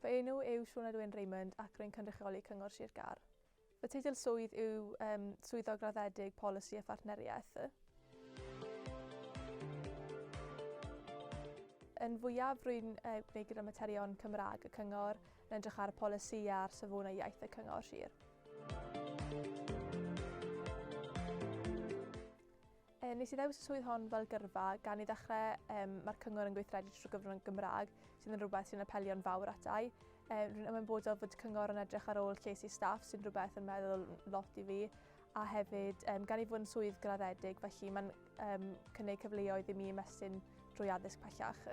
Fy enw yw Sioned Wyn Raymond ac rwy'n cynrychioli Cyngor Sir Gâr. Fy teitl swydd yw um, Swyddog Graddedig Polisi a Phartneriaeth. Yn fwyaf rwy'n uh, gwneud gyda materion Cymraeg y Cyngor, yn edrych ar y polisi a'r safonau iaith y Cyngor Sir. E, nes i ddewis y swydd hon fel gyrfa gan i ddechrau um, mae'r cyngor yn gweithredu trwy gyfrwng y Gymraeg, sydd yn rhywbeth sy'n apelio'n fawr atai. E, rwy'n ymwybodol fod cyngor yn edrych ar ôl lles i staff, sy'n rhywbeth yn meddwl lot i fi, a hefyd um, gan i fod yn swydd graddedig, felly mae'n um, cynnig cyfleoedd i mi ymestyn drwy addysg pellach.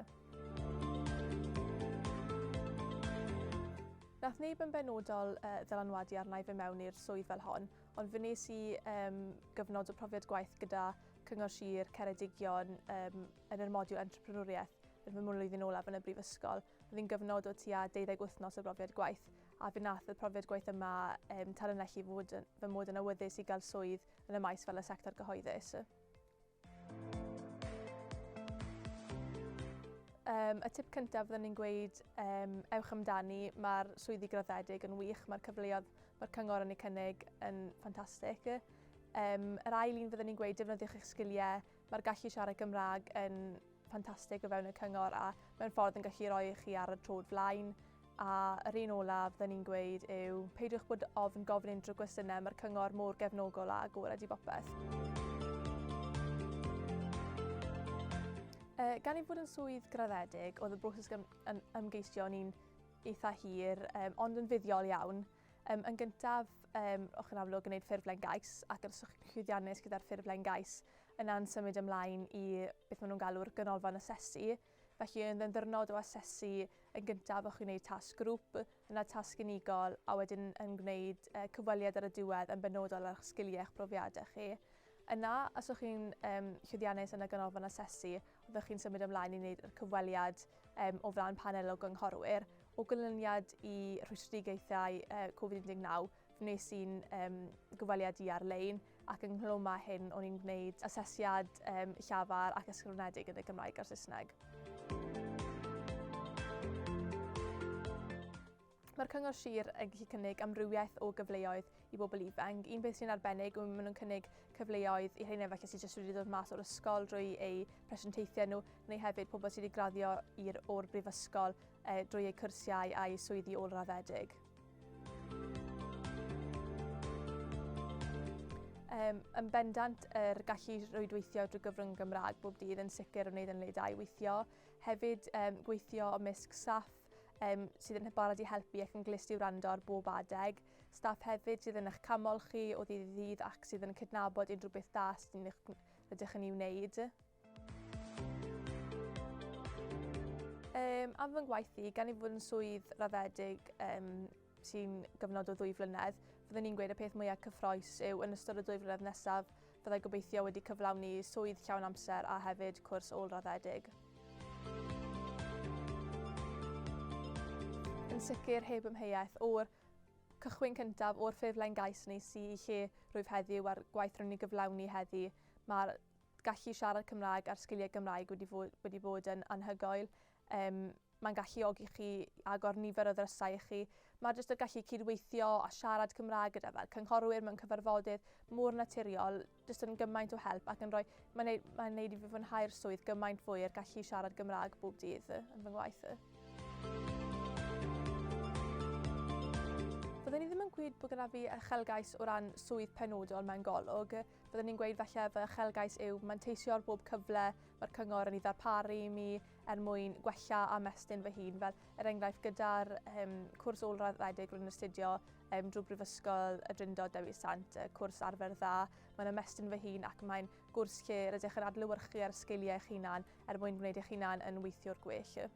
Nath neb yn benodol uh, ddylanwadu arna i fy mewn i'r swydd fel hon, Ond fe wnes i um, gyfnod o profiad gwaith gyda Cyngor Sir Ceredigion um, yn yr modiwl entrepreneuriaeth yn fy mlwyddyn olaf yn y brifysgol. Oedd hi'n gyfnod o tua 12 wythnos o brofiad gwaith a fe nath y profiad gwaith yma um, tanlinellu fod, fy mod yn awyddus i gael swydd yn y maes fel y sector gyhoeddus. Um, y tip cyntaf fyddwn ni'n gweud, um, ewch amdani, mae'r swyddi graddedig yn wych, mae'r cyfleoedd mae'r cyngor yn eu cynnig yn ffantastig. Um, yr ail un fyddwn ni'n gweud, defnyddiwch eich sgiliau, mae'r gallu siarad Gymraeg yn ffantastig o fewn y cyngor a mewn ffordd yn gallu rhoi chi ar y trod flaen. A yr un olaf fydden ni'n gweud yw peidiwch bod ofn gofyn unrhyw gwestiynau, mae'r cyngor mor gefnogol a agored i bopeth. Uh, gan ei fod yn swydd graddedig, oedd y broses yn ymgeisio yn un eitha hir, um, ond yn fuddiol iawn. Um, yn gyntaf, um, o'ch yn amlwg yn gwneud ffurflen gais, ac os ydych chi'n llwyddiannus gyda'r ffurflen gais, yna'n symud ymlaen i beth maen nhw'n galw'r ganolfan asesu. Felly, yn ddiwrnod o asesu Yn gyntaf, o'ch chi'n gwneud tasg grŵp, yna tasg unigol, a wedyn yn gwneud uh, cyfweliad ar y diwedd yn benodol ar eich sgiliau eich profiadau chi. Yna, os o'ch chi'n um, llwyddiannus yn y ganolfan asesu, oeddech chi'n symud ymlaen i wneud yr cyfweliad um, o flaen panel o gynghorwyr. O ganlyniad i rhwystredigaethau uh, Covid-19, wnes i'n um, gyfweliad i ar-lein ac ynghlwm â hyn o'n i'n gwneud asesiad um, llafar ac ysgrifenedig yn y Gymraeg a'r Saesneg. Mae'r Cyngor Sir yn gallu cynnig amrywiaeth o gyfleoedd i bobl ifanc. Un peth sy'n arbennig yw maen nhw'n cynnig cyfleoedd i rheina falle sydd jyst wedi dod mas o'r ysgol drwy eu presentaethau nhw, neu hefyd pobl sydd wedi graddio i'r o'r brifysgol eh, drwy eu cyrsiau a'u swyddi ôl-raddedig. Um, yn bendant, yr gallu rwydweithio drwy gyfrwng Gymraeg bob dydd yn sicr yn wneud yn le da i weithio. Hefyd, um, gweithio ymysg staff um, sydd yn barod i helpu ac yn glust i wrando ar bob adeg. Staff hefyd sydd yn eich camol chi o ddydd i ddydd ac sydd yn cydnabod unrhyw beth da sydd rydych yn ei wneud. Um, am fy ngwaith i, gan i fod yn swydd raddedig um, sy'n gyfnod o ddwy flynedd, fyddwn ni'n gweud y peth mwyaf cyffroes yw yn ystod y ddwy flynedd nesaf, fyddai gobeithio wedi cyflawni swydd llawn amser a hefyd cwrs ôl-raddedig. Yn sicr heb amheuaeth o'r cychwyn cyntaf o'r ffurflen gais nes i i lle rwyf heddiw a'r gwaith rwy'n ei gyflawni heddi, mae'r gallu siarad Cymraeg a'r sgiliau Gymraeg wedi, fod, wedi bod yn anhygoel. Um, mae'n galluogi chi agor nifer o ddrysau i chi. Mae jyst y gallu cydweithio a siarad Cymraeg gyda fel cynghorwyr mewn cyfarfodydd mor naturiol, jyst yn gymaint o help ac yn rhoi, mae'n neud, mae'n neud i fi fwynhau'r swydd gymaint fwy er gallu siarad Gymraeg bob dydd yn fy ngwaith. Fyddwn i ddim yn gweud bod gyda fi uchelgais o ran swydd penodol mewn golwg. Byddwn ni'n gweud falle fy uchelgais yw manteisio ar bob cyfle mae'r cyngor yn ei ddarparu i mi er mwyn gwella a ymestyn fy hun. Fel er enghraifft gyda'r um, cwrs ôl-raddedig rwy'n astudio um, drwy Brifysgol y Drindod Dewi Sant, y cwrs arfer dda, mae'n ymestyn fy hun ac mae'n gwrs lle rydych yn adlewyrchu ar sgiliau eich hunan er mwyn gwneud eich hunan yn weithiwr gwell.